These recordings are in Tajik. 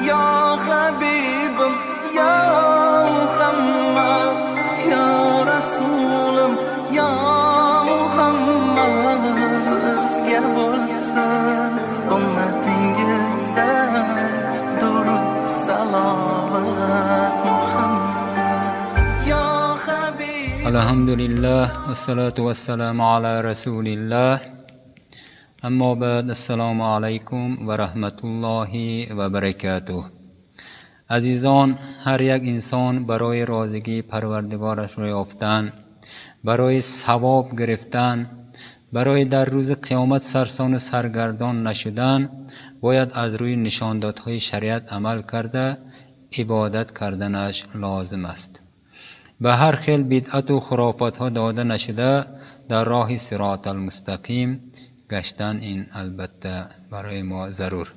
Yo Habibim, yo Muhammad, yo Rasulim, yo Muhammad. Sizga bo'lsin ummatingizdan durud salovat Muhammad. Yo Habib. Alhamdulillah, vassalatu vassalamu ala rasulillah. Ammo ba'd, assalomu alaykum va rahmatullohi va barakatuh. Azizon, har як инсон барои розигии парвардигорашро ёфтан, барои савоб гирифтан, барои дар рӯзи қиёмат сарсону саргардон нашудан бояд аз рӯи нишондодҳои шариат амал карда ибодат карданаш лозим аст. Ба ҳар хел бидъату хурофотҳо дода нашуда дар роҳи сирот алмустақим гаштан ин албатта барои мо зарур.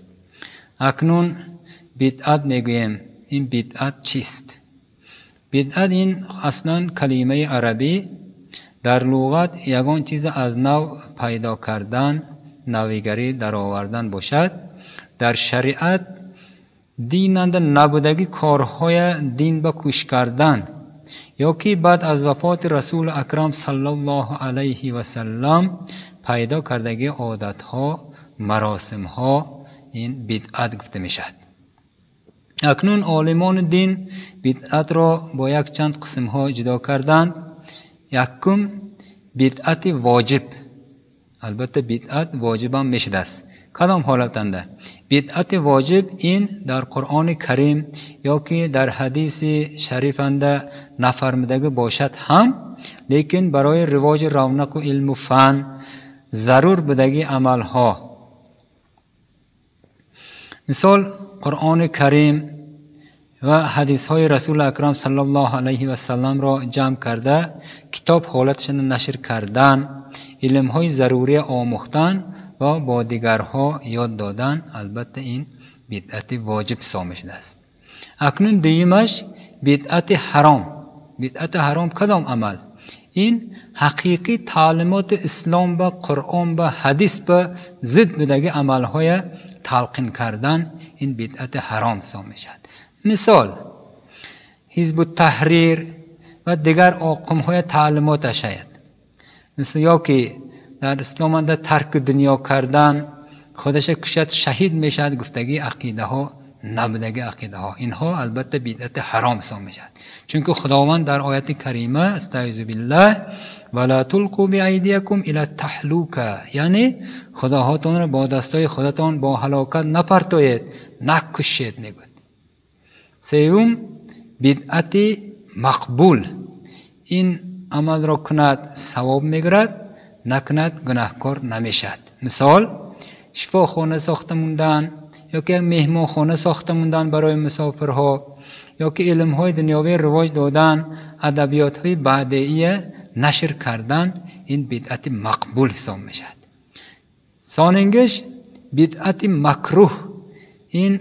Акнун бидъат мегӯем. Ин бидъат чист? Бидъат ин аслан калимаи арабӣ, дар луғат ягон чиз аз нав пайдо кардан, навигарӣ даровардан бошад. Дар шариат динанда набудагӣ корҳоя дин ба кӯш кардан ё ки баъд аз вафоти расули акрам саллаллоҳу алайҳи васаллам пайдо кардагии одатҳо, маросимҳо ин бидъат гуфта мешавад. Акнун олимони дин бидъатро бо якчанд қисмҳо ҷудо карданд. Якум, бидъати воҷиб. Албатта бидъат воҷибам мешудааст. Кадом ҳолатанда? Бидъати воҷиб ин дар Қуръони Карим ё ки дар ҳадиси шарифанда нафармудагӣ бошад ҳам, лекин барои ривоҷи равнақу илму фан зарур будагии амалҳо. Мисол, Қуръони Карим ва ҳадисҳои расули акрам саллаллоҳу алайҳи васалламро ҷамъ карда китоб ҳолаташро нашр кардан, илмҳои зарурия омӯхтан ва бо дигарҳо ёд додан, албатта ин бидъати воҷиб ҳисоб мешудааст. Акнун дуюмаш бидъати ҳаром. Бидъати ҳаром кадом амал? Ин ҳақиқӣ таълимоти ислом ба Қуръон ба ҳадис ба зид будаги амалҳоя талқин кардан ин бидъати ҳаром ҳисоб мешавад. Мисол, ҳизбу таҳрир ва дигар оқимҳоя таълимоташ шаяд. Мисол, ё ки дар ислом анда тарки дунё кардан, худаша кушад шаҳид мешавад гуфтагии ақидаҳо, набудаги ақидаҳо, инҳо албатта бидъати ҳаром ҳисоб мешавад. Чунки Худованд дар ояти карима астаизу биллаҳ ва ла тулқу биайдиякум ила таҳлука, яъне худоҳотонро бо дастҳои худатон бо ҳалокат напартоед, накушед мегӯяд. Сеюм, бидъати мақбул. Ин амалро кунад савоб мегирад, накунад гунаҳкор намешавад. Мисол, шифохона сохта мондан ё ки меҳмонхона сохта мондан барои мусофирҳо, ё ки илмҳои дунёвӣ ривоҷ додан, адабиётҳои баъдеия нашр кардан, ин бидъати мақбул ҳисоб мешавад. Сонингиш, бидъати макруҳ. Ин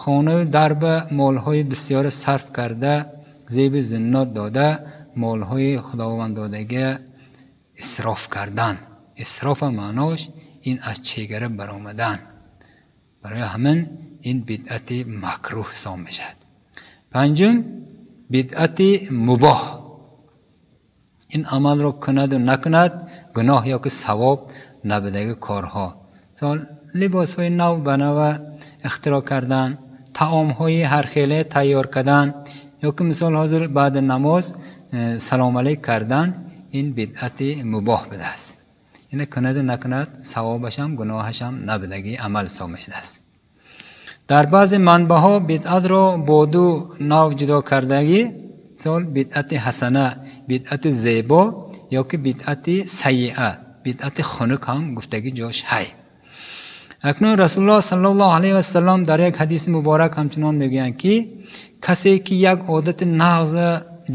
хонаю дарба молҳои бисёр сарф карда, зеби зиннот дода, молҳои худованддодагия исроф кардан. Исрофа маънош ин аз чегара баромадан. Барои ҳамин ин бидъати макруҳ ҳисоб мешавад. Панҷум, бидъати мубоҳ. Ин амалро кунаду накунад гуноҳ ё ки савоб набудаги корҳо. Мисол, либосҳои нав ба нава ихтироъ кардан, таомҳои ҳархеле тайёр кардан, ё ки мисол ҳозир баъди намоз салом алейк кардан, ин бидъати мубоҳ будааст. Ина кунаду накунад савобашам гуноҳашам набудаги амал ҳисоб мешудааст. Дар баъзе манбаъҳо бидъатро бо ду нав ҷудо кардагӣ, мисол бидъати ҳасана, бидъати зебо ё ки бидъати сайиа, бидъати хунук ҳам гуфтагӣ ҷош ҳай. Акнун Расулуллоҳ саллаллоҳу алайҳи васаллам дар як ҳадиси муборак ҳамчунон мегӯянд, ки касе ки як одати нағз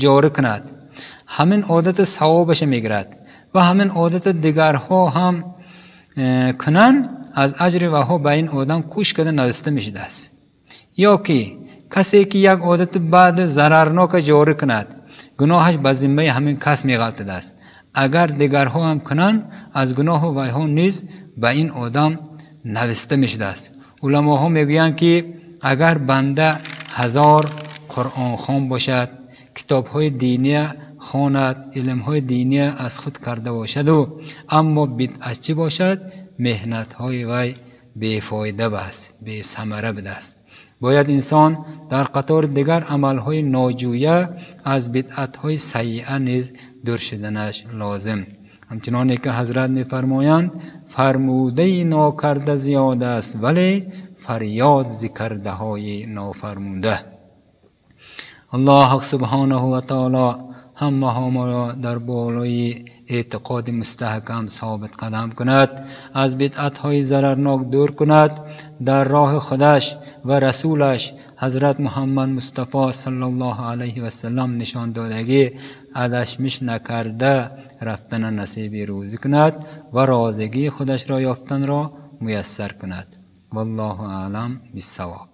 ҷорӣ кунад, ҳамин одати савобаша мегирад ва ҳамин одати дигарҳо ҳам кунанд, аз аҷри ваҳо ба ин одам кӯш карда нависта мешудааст. Ё ки касе ки як одати баъд зарарнока ҷорӣ кунад, гуноҳаш ба зиммаи ҳамин кас меғалтидааст. Агар дигарҳо ҳам кунанд, аз гуноҳу вайҳо низ ба ин одам нависта мешудааст. Уламоҳо мегӯянд, ки агар банда 1000 қуръонхон бошад, китобҳои диния хонад, илмҳои диния аз худ карда бошаду, аммо бидъатчӣ бошад, меҳнатҳои вай бефоида аст, бесамара будааст. Бояд инсон дар қатори дигар амалҳои ноҷӯя аз бидъатҳои сайиа низ дур шуданаш лозим. Ҳамчуноне ки ҳазрат мефармоянд, фармудаи нокарда зиёд аст, вале фарёд зи кардаҳои нофармуда. Аллоҳ субҳонаҳу ва таоло ҳамаҳо моро дар болои эътиқоди мустаҳкам собит қадам кунад, аз бидъатҳои зарарнок дур кунад, дар роҳи худаш ва расулаш ҳазрат Муҳаммад Мустафо саллаллоҳу алайҳи васаллам нишон додагӣ адашмиш накарда рафтана насиби рӯзӣ кунад ва розигии худашро ёфтанро муяссар кунад. Валлоҳу аълам биссавоб.